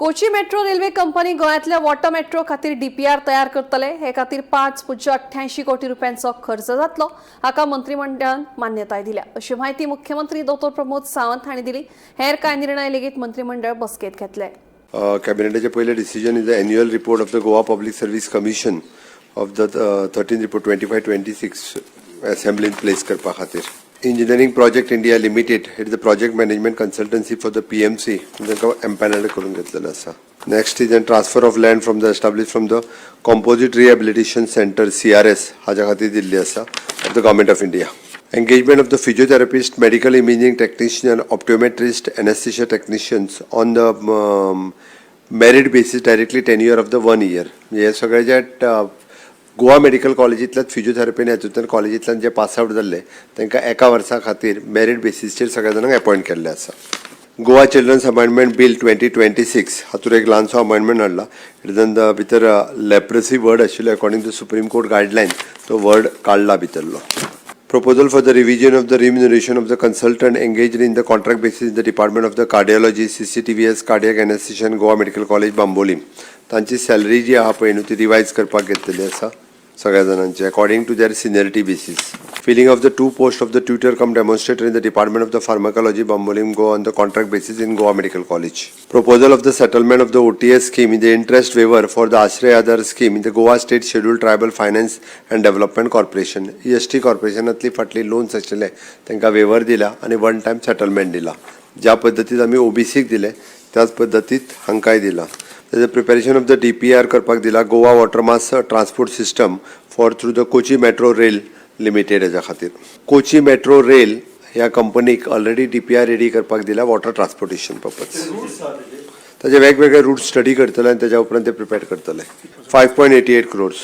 Kochi metro railway company गोंयांतल्या water metro खातीर DPR तयार करतले. हे खातीर 5.88 कोटी रुपयांचो खर्च जातलो. हाका मंत्रिमंडळान मान्यताय दिल्या, अशी म्हायती मुख्यमंत्री दोतोर प्रमोद सावंत हांणी दिली. हेर कांय निर्णय लेगीत मंत्रिमंडळ बसकेत घेतले. कॅबिनेटाचे पयले decision is the annual report of the Goa Public Service Commission of the 13 report 25-26 असेंब्लीन place करपा खातीर. Engineering Project India Limited, it is the project management consultancy for the PMC, तांकां एम्पॅनल करून घेतलेलो आसा. Next is an transfer of land from the establish from the Composite Rehabilitation Centre, CRS, हाज्या खातीर दिल्ली आसा of the Government of India. Engagement of the physiotherapist, medical imaging technician, optometrist, anesthesia technicians on the merit basis, directly tenure of the one year. म्हणजे हे सगळे जे Goa medical कॉलेजींतल्यान physiotherapy आनी हातूंतल्यान कॉलेजींतल्यान जे पास आवट जाल्ले, तांकां एका वर्सा खातीर मेरीट बेसीसचेर सगळ्या जाणांक अपॉयंट केल्ले आसा. Goa Children's Amendment Bill 2026, हातूंत एक ल्हानसो अमेंडमेंट हाडला. It the भितर लेप्रसी वर्ड आशिल्लो, according to Supreme Court guideline तो वर्ड काडला भितरलो. Proposal for the revision of the remuneration of the consultant engaged in the contract basis in the Department of the Cardiology, CCTVS, Cardiac Anesthesia, Goa Medical College, Bambolim. तांची salary जी आहा पळय न्हू, ती revise करपाक घेतलेली आसा सगळ्या जाणांची according to their seniority basis. Filling of the two post of the tutor cum demonstrator in the Department of the Pharmacology, Bambolim, Goa, on the contract basis in Goa Medical College. Proposal of the settlement of the OTS scheme in the interest waiver for the Ashray Aadhar scheme in the Goa State Scheduled Tribal Finance and Development Corporation. ST कॉर्पोरेशनांतली फाटली loans आशिल्ले, तांकां waiver दिला आनी one time settlement दिला. ज्या पद्दतीत आमी ओबीसीक दिले, त्याच पद्दतीत हांकांय दिला. तेजे preparation of the DPR करपाक दिला Goa Water Mass Transport System for through the Kochi Metro Rail Limited. हेज्या खातीर कोची मेट्रो रेल ह्या कंपनीक ऑलरेडी डीपीआर रेडी करपाक दिला वॉटर ट्रान्सपोर्टेशन पर्पज. ताजे वेगवेगळे रूट स्टडी करतले आनी तेज्या उपरांत ते प्रिपेर करतले. 5.88 crores.